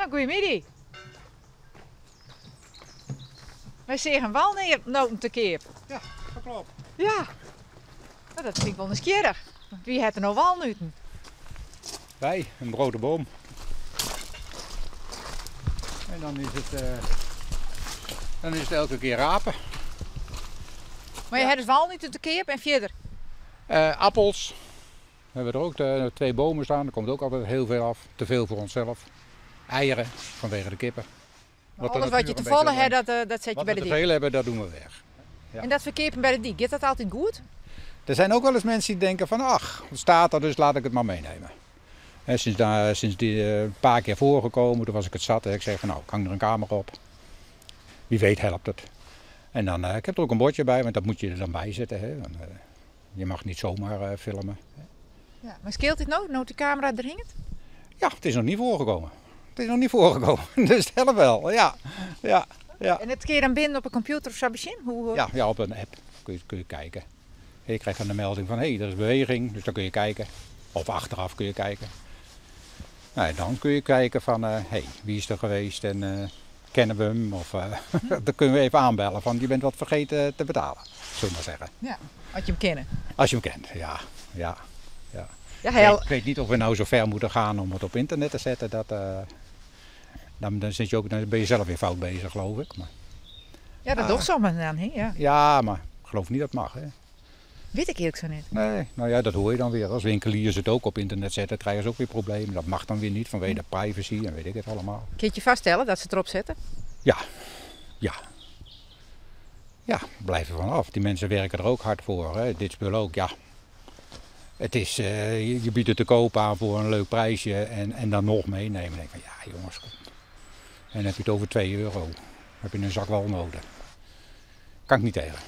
No, goeiemiddei. Wy seagen walnoten te keap. Ja, dat klopt. Ja. No, dat fyn ik wol nijsgjirrich. Want wie hat der no walnuten? Wy, in grote boom. En dan is het, dan is het elke keer rapen. Mar je ha dus walnuten te keap en fierder? Appels. We hebben er ook twee bomen staan, er komt ook altijd heel veel af. Te veel voor onszelf. Eieren, vanwege de kippen. Wat Alles wat je te folle hebt, dat zet je Wat by we de te dyk. veel hebben, dat doen we weg. Ja. En dat ferkeapen by de dyk, giet dat altyd goed? Er zijn ook wel eens mensen die denken van, ach, het staat er, dus laat ik het maar meenemen. En sinds die een paar keer voorgekomen, toen was ik het zat. Hè. Ik zei van, nou, ik hang er een camera op. Wie weet helpt het. En dan, ik heb er ook een bordje bij, want dat moet je er dan bij zetten. Hè. Want je mag niet zomaar filmen. Ja, maar skeelt dit nou, nou de camera er hinget? Ja, het is nog niet voorgekomen. Het is nog niet voorgekomen, dus het helpt wel, ja. Ja, ja. En het keer dan binnen op een computer of zo misschien? Hoe? Ja, ja, op een app kun je kijken. Je krijgt dan de melding van, hé, hey, er is beweging, dus dan kun je kijken. Of achteraf kun je kijken. Nou, en dan kun je kijken van, hé, hey, wie is er geweest en kennen we hem? Of dan kunnen we even aanbellen van, je bent wat vergeten te betalen, zullen we maar zeggen. Ja, als je hem kent. Als je hem kent, ja. Ja, ja. Ja, hij al Ik weet niet of we nou zo ver moeten gaan om het op internet te zetten. Dat dan, dan, zit je ook, dan ben je zelf weer fout bezig, geloof ik. Maar Ja, dat docht zomaar dan, hè? Ja. Ja, maar ik geloof niet dat het mag, hè? Weet ik eerlijk zo niet. Nee, nou ja, dat hoor je dan weer. Als winkeliers het ook op internet zetten, krijgen ze ook weer problemen. Dat mag dan weer niet vanwege de privacy en weet ik het allemaal. Kun je je vaststellen dat ze het erop zetten? Ja, ja. Ja, blijf er vanaf. Die mensen werken er ook hard voor. Hè. Dit spul ook, ja. Het is, je biedt het te koop aan voor een leuk prijsje en dan nog meenemen. Dan denk ik van, ja jongens, kom. En dan heb je het over 2 euro. Dan heb je een zak walnoten. Kan ik niet tegen.